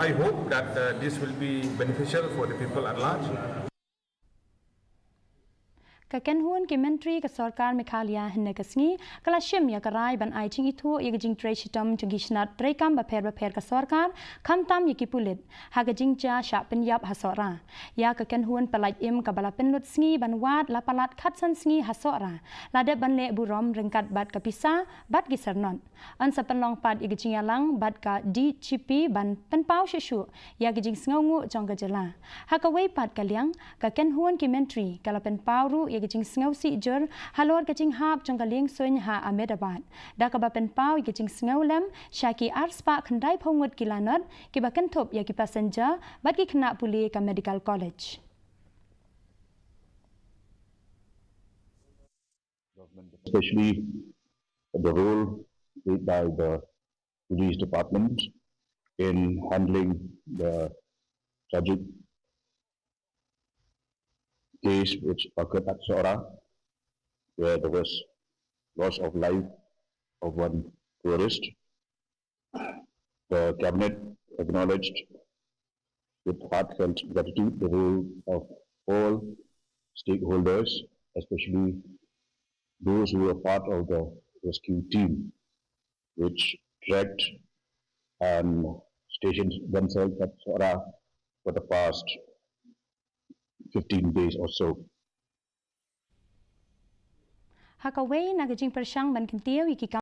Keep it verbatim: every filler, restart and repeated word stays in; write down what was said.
I hope that uh, this will be beneficial for the people at large. Ka kynhun ki myntri ka sorkar Meghalaya hynne ka sngi ka la shim ïa ka rai ban ai jingithuh ïa ka jingtrei shitom jong ki shnat treikam bapher bapher ka sorkar, khamtam ïa ki pulit, ha ka jingjia shah pynïap ha Sohra. Ïa ka kynhun pyllait im kaba la pynlut sngi ban wad la palat khatsan sngi ha Sohra, la dep ban leh burom ryngkat bad ka pisa bad ki syrnod. Yn sa pynlong pat ïa ka jingïalang bad ka D G P ban pynpaw shuh shuh ïa ka jingsngewnguh jong ka jylla. Ha kawei pat ka liang, ka kynhun ki myntri ka la pynpaw ruh ïa ka jingsngewsih jur halor ka jinghap jong ka liengsuiñ ha Ahmedabad, da kaba pynpaw ïa ka jingsngewlem sha ki arspah khyndaiphew ngut ki lanot kiba kynthup ïa ki passenger bad ki khynnah pule ka Medical College. Government, especially the role played by the police department in handling the tragic case which occurred at Sohra, where there was loss of life of one tourist. The cabinet acknowledged with heartfelt gratitude the role of all stakeholders, especially those who were part of the rescue team, which trekked and stationed themselves at Sohra for the past fifteen days or so. Ha kawei na ka jingpyrshang ban kyntiew ïa ki